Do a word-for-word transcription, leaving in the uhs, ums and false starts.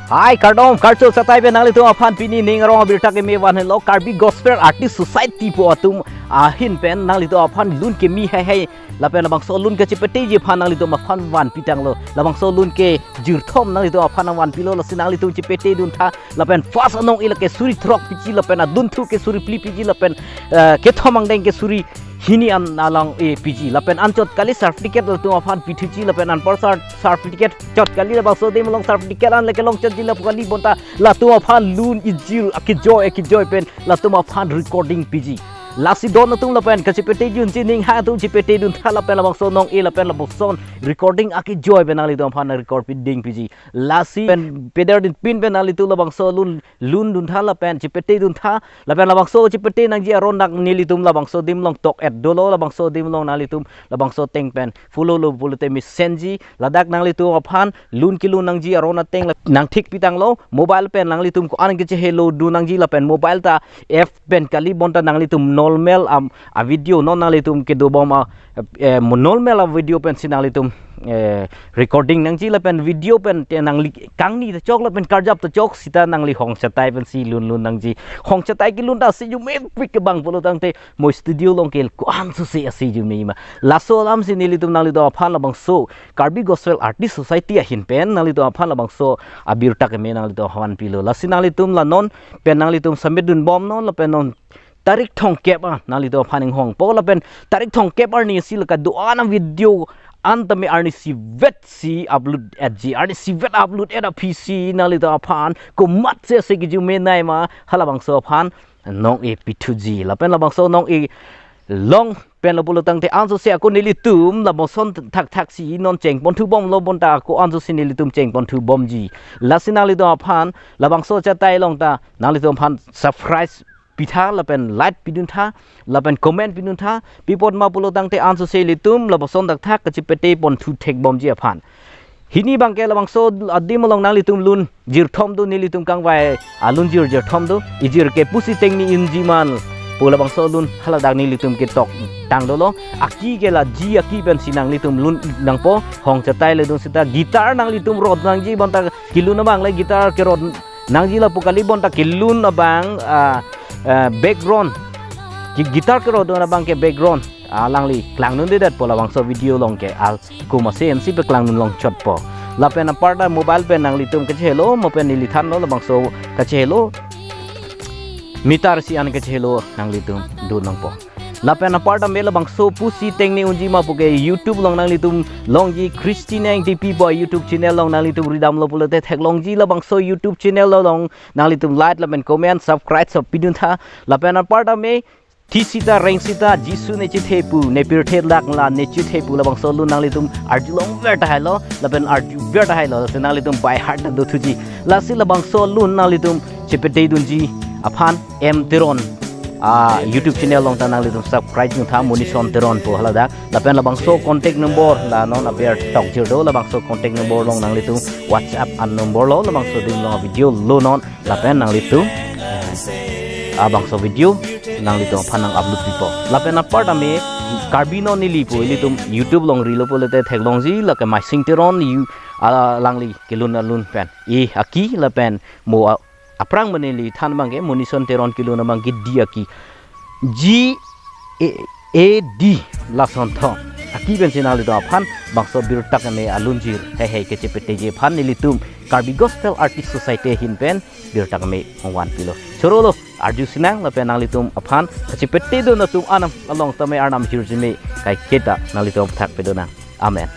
Hai, kardom, karcho satai pen nanglitum aphan pini ning arong abirta keme van helo, Karbi Gospel Artist Society pu atum ahin pen nanglitum aphan lun keme heihei lapen labangso lun kechepeteji aphan nanglitum aphan vanpi tanglo. Labangso lun ke jirthom nanglitum aphan nangvanpilo, lasi nanglitum chepetedun tha. Lapen first anong-e lake suri throk piji, lapen adunthu ke suri phli piji, lapen, eh, kethom angdeng ke suri hini an along-e piji. Lapen anchot kali certificate latum aphan pithuji, lapen anpar cer-, certificate chot kali labangso adim along certificate an lake longchotji lapu kali bonta latum aphan lun ijir akejoi akejoi pen latum aphan recording piji. Lasi don atum lapen kachepetedunji ning ha atum chepetedun tha, lapen labangso anong-e lapen labangso recording akejoi pen nanglitum aphan record piding piji. Lasi pen pederdin pin pen nanglitum labangso lun lundun tha lapen chepetedun tha, lapen labangso chepete nangji aron dak nelitum labangso adim along tok-et dolo, labangso adim along nanglitum labangso ateng pen follow lo pulote mesenji, ladak nanglitum aphan lun kelun nangji aron ateng la-, nangthikpi tanglo, mobile pen nanglitum ko-an kechehelo dun nangji lapen mobile ta app pen kali bonta nanglitum normal am, a video non nanglitum kedobom a, eh, normal a video pensi nanglitum, eh, recording nangji lapen video pen te nangli kangni ta chok lapen karjap ta chok sita nangli hong chetai pensi lun lun nangji. Hong chetai kelun ta si jumepik ke bang pulo tangte mo studio along ke ko-an susi asi jumema. Laso alamsi nelitum nanglitum aphan labangso Karbi Gospel Artist Society ahin pen nanglitum aphan labangso abirta keme nanglitum aphan pilo. Lasi nanglitum la non pen nanglitum samedun bom non lapen non tarik thomkep a nanglitum aphan inghongpo lapen tarik thomkep arni si lake do-an a video an tame arnisi vetsi upload-etji, arnisi vet upload-et aphi si nanglitum aphan komatsi ase kejume naima halabangso aphan anong-e pithuji. Lapen labangso anong-e along pen lo pulo tangte ansose ako nelitum labangson thakthak si non chengponthu bomlo bonta ako ansose nelitum chengponthu bomji. Lasi nanglitum aphan labangso chetai along ta nanglitum aphan subscribe pitha lapen like pidun tha lapen comment pidun tha, pi apot ma pulo tangte ansose ilitum labangson thakthak kachepete ponthu thekbomji aphan. Hini abangke labangso adim along nanglitum lun jirthom do, nelitum kangvai alun jir jirthom do, ijir ke pusi tengni unji ma pu labangso lun haladak nelitum ketok tang dolo. Aki ke la ji aki pensi nanglitum lun nangpo, hong chetai ledun sita guitar nanglitum rod nangji bonta kelun abang le guitar kerod nangji lapu kali bonta kelun abang, ah, ah, background. Ki guitar kerodun abang ke background alangli klangnun dedet po labangso video along ke al kuma se ensi pe klangnun longchotpo. Lapen aparta mobile pen nanglitum kachehelo, mo pen neli thanlo labangso kachehelo. Meter si an kachehelo nanglitum dun nangpo. Lapen aparta me labangso pusi tengni unji ma puke YouTube along nanglitum longji Christy Neng T P pu YouTube channel along nanglitum ridamlo pulote theklongji labangso YouTube channel along nanglitum like lapen comment subscribe so pidun tha. Lapen aparta me thi sita reng sita Jisu ne chethe pu, ne pirthe lak la ne chethe pu labangso lun nanglitum arjulong ver tahailo, lapen arju ver tahailo, lasi nanglitum by heart na dothuji. Lasi labangso lun nanglitum chepetedunji aphan M Teron a YouTube channel along ta nanglitum subscribe nung tha, Monison Teron pu haladak. Lapen labangso contact number la non aber tok jir do, labangso contact number along nanglitum WhatsApp an number lo, labangso adim along video lo non, lapen nanglitum, eh, abangso video nanglitum aphan nang upload pipo. Lapen aparta me Karbi Non Neli pu ilitum YouTube along rilo pulote theklongji, lake Maising Teron yu, alangli kelun alun pen. E aki lapen mo a-, aphrang ma neli than abangke Monison Teron kelun abangke D aki. G A, A D lason thong. Aki pensi nanglitum aphan bangso birta keme alunjir heihei kechepetiji aphan nelitum Karbi Gospel Artist Society ahin pen birta keme hongvan pilo. Chorolo, arju sinang lapen nanglitum aphan kachepetedun atum anam along tame arnam hirjume kaiketa nanglitum thak pedonang. Amen.